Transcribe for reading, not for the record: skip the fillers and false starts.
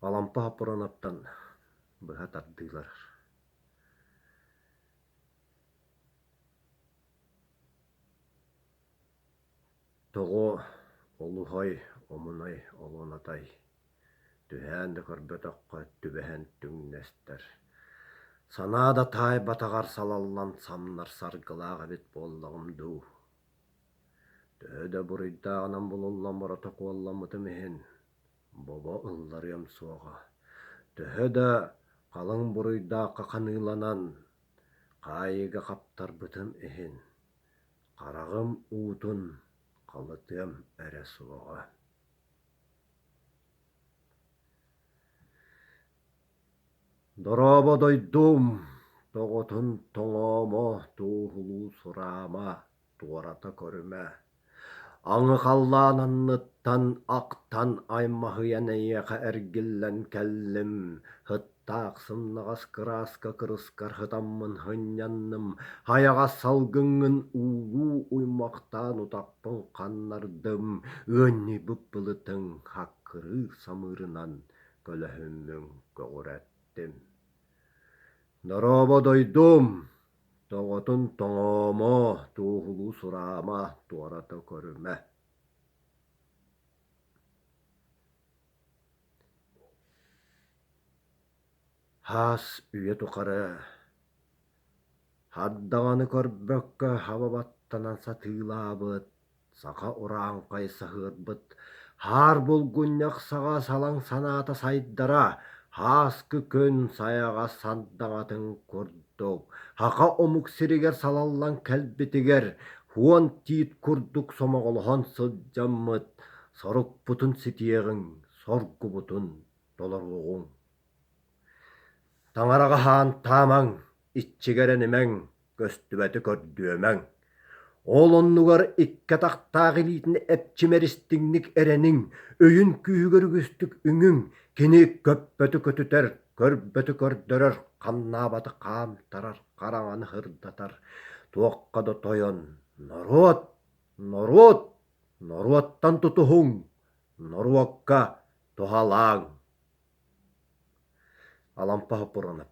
Алампа Хоппуруонаптан быһа тардыылар Тоҕо олуһай, омунай, олуонатай, түһээн да көрбөтөххө түбэһэн түҥнэстэр, санаа да таайбатаҕар салаллан самнар саргылаах эбит буоллаҕым дуу Төһө да буруйдааҕынан булуллан боротокуолламмытым иһин, бобо ылларыам суоҕа, төһө да халыҥ буруйдаахха ханыыланан, хаайыыга хаптарбытым иһин, хараҕым уутун халытыам эрэ суоҕа. Дорообо дойдум, тоҕотун тоҥоомо, туоһулуу сураама, туората көрүмэ. Аҥы халлаан анныттан ахтан аймаһыйан эйиэхэ эргиллэн кэллим, Сыттаах сымнаҕас кырааска кырыскар сытаммын сынньанным, хайаҕас салгыҥҥын уулуу уймахтаан утахпын ханнардым, ыанньыйбыт былытыҥ хаккырыыр самыырынан көлөһүммүн көҕүрэттим. Дорообо дойдум, тоҕотун тоҥоомо, туоһулуу сураама, туората көрүмэ. Хаас үйэ тухары хардаҕаны көрбөккө хаба баттанан сатыылаабыт, саха урааҥхай саһыарбыт, хаар булгунньах саҕа салаҥ санаата сайдара, һааскы күн сайаҕас сардаҥатын курдук, саха омук сиригэр салаллан кэлбитигэр хуон тиит курдук сомоҕолоһон сылдьаммыт, сорукпутун ситиэҕиҥ, соргубутун толоруоҕуҥ. Таҥараҕа хаантаамаҥ, иччигэ эрэнимэҥ, көстүбэти көрдүөмэҥ. Ол оннугар икки атахтаах илиитин эпчимэр истиҥник эрэниҥ, өйүн күүһүгэр үгүстүк үҥүҥ, кини көппөтү көтүтэр, көрбөтү көрдөрөр, хамнаабаты хаамтарар, хараҥаны сырдатар, туохха да тойон, норуот, норуот, норуоттан тутуһуҥ, норуокка туһалааҥ. Алампа Хоппуруонап.